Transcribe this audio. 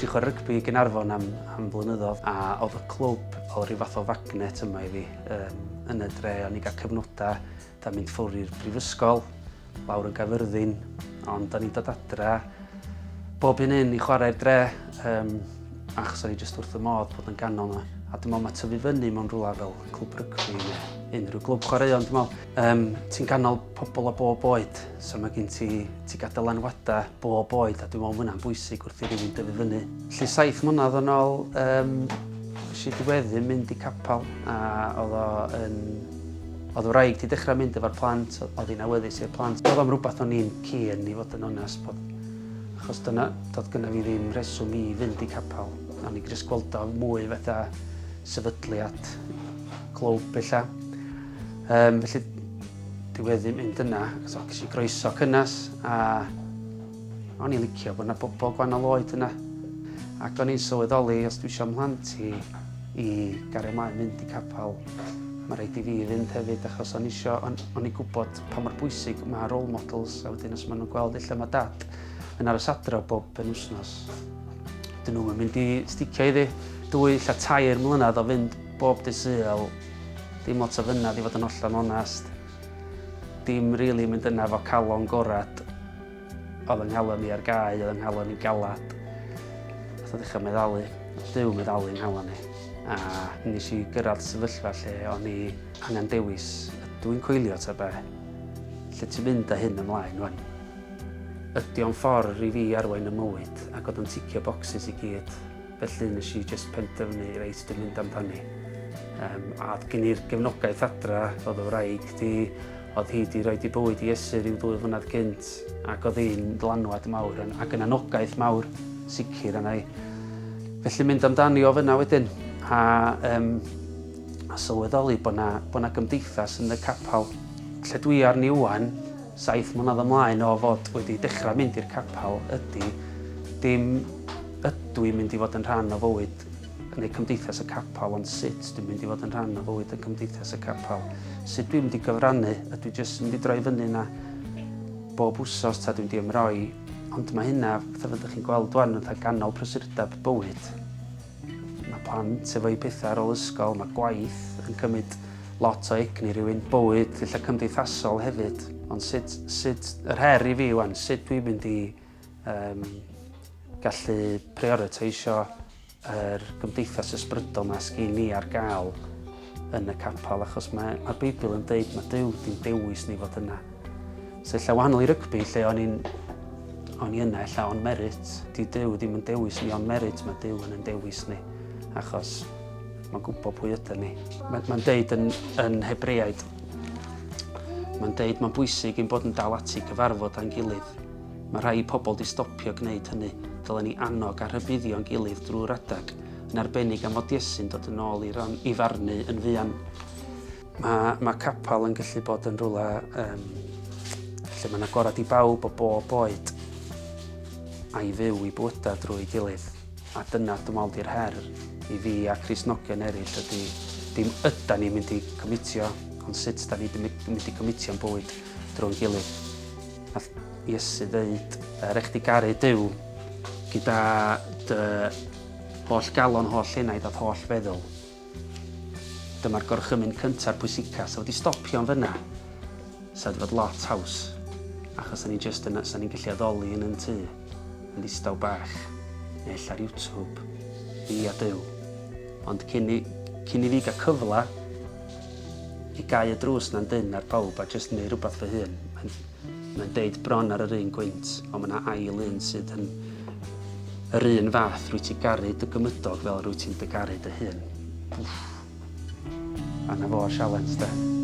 i chwarae rygbi i Gaernarfon am, am flynyddoedd a oedd y clwb oedd rhyw fath o fagnet yma i fi um, yn y dre. O'n i gael cyfnodau da mynd ffwrdd i'r brifysgol, lawr yn Gaerfyrddin, ond o'n i'n dod adra bob un un i chwarae'r dre, um, achos o'n i jyst wrth y modd bod yn ganol yna. A dwi'n meddwl mae tyfu fyny mewn rhywle fel clwb rygbi neu unrhyw glwb chwaraeon, dwi'n meddwl, um, ti'n ganol pobl o bob oed, so mae gen ti, ti gael dylanwadau bob oed, a dwi'n meddwl mae hwnna'n bwysig wrth i rywun dyfu fyny. Felly saith mlynedd yn ôl, um, nes i diweddu mynd i capel, a oedd o yn Oedd y wraig 'di dechrau mynd efo'r plant, oedd hi'n awyddus i'r plant. Oedd o'm rhywbeth o'n i'n keen i fod yn onest, bod, achos dyna, doedd gynna fi ddim rheswm i fynd i capel. O'n i jyst gweld o mwy fatha sefydliad clwb ella. Um, felly diweddu mynd yna, so ges i groeso cynnes a o'n i'n licio bod yna bobl gwahanol oed yna. Ac o'n i'n sylweddoli, os dwi eisiau mhlant i, i gario mlaen mynd i capel, Mae rhaid i fi fynd hefyd achos o'n isio, o'n, o'n i gwybod pa mor bwysig mae role models a wedyn os maen nhw'n gweld illa mae dad yn aros adra bob penwythnos, dyn nhw'n mynd i sticio iddi. Dwy, illa tair mlynedd o fynd bob dydd Sul, dim lot o fynadd i fod yn hollol onest. Dim rili really mynd yna fo calon gorad. Oedd yng nghalon i ar gau, oedd yng nghalon i galad. Nath o ddechrau meddalu, nath Duw meddalu yng nghalon i. A nes i gyrraedd sefyllfa lle o'n i angen dewis, ydw i'n coelio ta be? Lle ti'n mynd â hyn ymlaen wan? Ydy o'n ffordd i fi arwain y mywyd ac oedd o'n ticio bocsys i gyd. Felly nes i jyst penderfynu, reit, dwi'n mynd amdani. Um, a oedd gen i'r gefnogaeth adra, oedd y wraig di, oedd hi di rhoi di bywyd i Iesu rhyw ddwy flynedd gynt, ac oedd hi'n ddylanwad mawr ac yn anogaeth mawr sicr yna i. Felly mynd amdani o fyna wedyn, a, um, a sylweddoli bod na, bod na gymdeithas yn y capel. Lle dwi arni wan, saith mlynedd ymlaen o fod wedi dechrau mynd i'r capel ydy dim ydw i'n mynd i fod yn rhan o fywyd neu cymdeithas y capel, ond sut dwi'n mynd i fod yn rhan o fywyd y cymdeithas y capel. Sut dwi'n mynd i gyfrannu, ydw i jyst yn mynd i droi fyny na bob wsos ta dwi'n mynd i ymroi. Ond mae hynna, fatha fel ydych chi'n gweld wan, fatha ganol prysurdeb bywyd. Mae plant efo'u pethau ar ôl ysgol, mae gwaith yn cymryd lot o egni rhywun, bywyd ella cymdeithasol hefyd. Ond sut, sut, yr her i fi wan, sut dwi'n mynd i um, gallu prioriteisio yr gymdeithas ysbrydol na sgyn ni ar gael yn y capel, achos mae'r mae Beibl yn deud mae Duw di'n dewis ni fod yna. So ella wahanol i rygbi, lle o'n i'n o'n i yna ella on merit, di Duw ddim yn dewis ni on merit, mae Duw yn yn dewis ni, achos mae'n gwybod pwy ydyn ni. Mae'n mae deud yn, yn Hebreaid, mae'n deud mae'n bwysig ein bod yn dal ati cyfarfod â'n gilydd. Mae rhai pobl 'di stopio gwneud hynny, dylen ni annog a rhybuddio'n gilydd drwy'r adeg, yn arbennig am fod Iesu'n dod yn ôl i, ran, i farnu yn fuan. Mae, mae capel yn gallu bod yn rhywle um, lle mae'n agored i bawb o bob oed a'i fyw i bywydau drwy gilydd. A dyna dwi'n meddwl di'r her i fi a Cristnogion eraill ydy dim yda ni'n mynd i cymitio, ond sut da ni'n mynd i cymitio'n bywyd drwy'n gilydd. Nath Iesu ddeud, rhaid chdi garu Duw gyda dy holl galon, holl enaid a holl feddwl. Dyma'r gorchymyn cynta'r pwysica. Sa wedi stopio yn fyna, sa wedi fod lot haws. Achos sa ni'n just yn, sa ni'n gallu addoli yn yn tŷ, yn ddistaw bach, neu ella ar YouTube, fi a Duw. Ond cyn i, cyn i fi gael cyfle i gau y drws na'n dynn ar bawb a jyst neud rhywbeth fy hun, mae'n mae'n deud bron ar yr un gwynt, ond mae yna ail un sydd yn yr un fath, rwyt ti'n garu dy gymydog fel rwyt ti'n dy garu dy hun. Wff. A na fo'r sialens de.